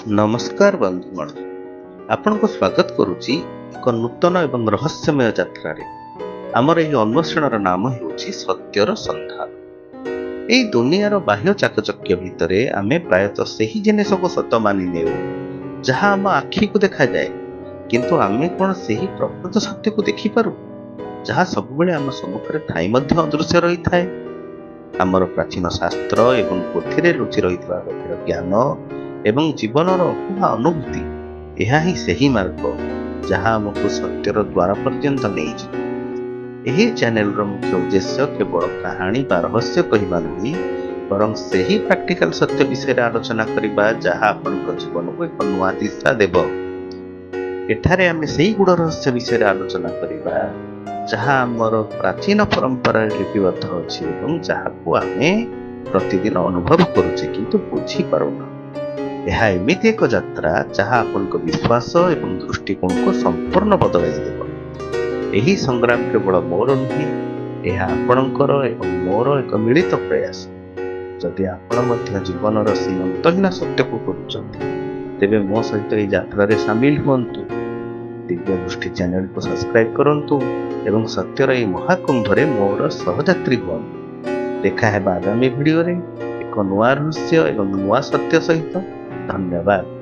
ନମସ୍କାର ବନ୍ଧୁଗଣ, ଆପଣଙ୍କୁ ସ୍ୱାଗତ କରୁଛି ଏକ ନୂତନ ଏବଂ ରହସ୍ୟମୟ ଯାତ୍ରାରେ। ଆମର ଏହି ଅନ୍ୱେଷଣର ନାମ ହେଉଛି ସତ୍ୟର ସନ୍ଧାନ। ଏହି ଦୁନିଆର ବାହ୍ୟ ଚାକଚକ୍ୟ ଭିତରେ ଆମେ ପ୍ରାୟତଃ ସେହି ଜିନିଷକୁ ସତ ମାନି ନେଉ, ଯାହା ଆମ ଆଖିକୁ ଦେଖାଯାଏ। କିନ୍ତୁ ଆମେ କ'ଣ ସେହି ପ୍ରକୃତ ସତ୍ୟକୁ ଦେଖିପାରୁ, ଯାହା ସବୁବେଳେ ଆମ ସମ୍ମୁଖରେ ଥାଇ ମଧ୍ୟ ଅଦୃଶ୍ୟ ରହିଥାଏ? ଆମର ପ୍ରାଚୀନ ଶାସ୍ତ୍ର ଏବଂ ପୋଥିରେ ଲୁଚି ରହିଥିବା ଗଭୀର ଜ୍ଞାନ ଏବଂ ଜୀବନର ଅକୁହା ଅନୁଭୂତି, ଏହା ହିଁ ସେହି ମାର୍ଗ ଯାହା ଆମକୁ ସତ୍ୟର ଦ୍ୱାର ପର୍ଯ୍ୟନ୍ତ ନେଇଯିବ। ଏହି ଚ୍ୟାନେଲର ମୁଖ୍ୟ ଉଦ୍ଦେଶ୍ୟ କେବଳ କାହାଣୀ ବା ରହସ୍ୟ କହିବା ନୁହେଁ, ବରଂ ସେହି ପ୍ରାକ୍ଟିକାଲ ସତ୍ୟ ବିଷୟରେ ଆଲୋଚନା କରିବା, ଯାହା ଆପଣଙ୍କ ଜୀବନକୁ ଏକ ନୂଆ ଦିଶା ଦେବ। ଏଠାରେ ଆମେ ସେହି ଗୂଢ଼ ରହସ୍ୟ ବିଷୟରେ ଆଲୋଚନା କରିବା, ଯାହା ଆମର ପ୍ରାଚୀନ ପରମ୍ପରାରେ ଲିପିବଦ୍ଧ ଅଛି ଏବଂ ଯାହାକୁ ଆମେ ପ୍ରତିଦିନ ଅନୁଭବ କରୁଛେ କିନ୍ତୁ ବୁଝିପାରୁନା। ଏହା ଏମିତି ଏକ ଯାତ୍ରା, ଯାହା ଆପଣଙ୍କ ବିଶ୍ୱାସ ଏବଂ ଦୃଷ୍ଟିକୋଣକୁ ସମ୍ପୂର୍ଣ୍ଣ ବଦଳାଇ ଦେବ। ଏହି ସଂଗ୍ରାମ କେବଳ ମୋର ନୁହେଁ, ଏହା ଆପଣଙ୍କର ଏବଂ ମୋର ଏକ ମିଳିତ ପ୍ରୟାସ। ଯଦି ଆପଣ ମଧ୍ୟ ଜୀବନର ସେହି ଅନ୍ତହୀନ ସତ୍ୟକୁ ଖୋଜୁଛନ୍ତି, ତେବେ ମୋ ସହିତ ଏହି ଯାତ୍ରାରେ ସାମିଲ ହୁଅନ୍ତୁ। ଦିବ୍ୟ ଦୃଷ୍ଟି ଚ୍ୟାନେଲକୁ ସବସ୍କ୍ରାଇବ କରନ୍ତୁ ଏବଂ ସତ୍ୟର ଏହି ମହାକୁମ୍ଭରେ ମୋର ସହଯାତ୍ରୀ ହୁଅନ୍ତୁ। ଦେଖା ହେବା ଆଗାମୀ ଭିଡ଼ିଓରେ ଏକ ନୂଆ ରହସ୍ୟ ଏବଂ ନୂଆ ସତ୍ୟ ସହିତ। ଧନ୍ୟବାଦ।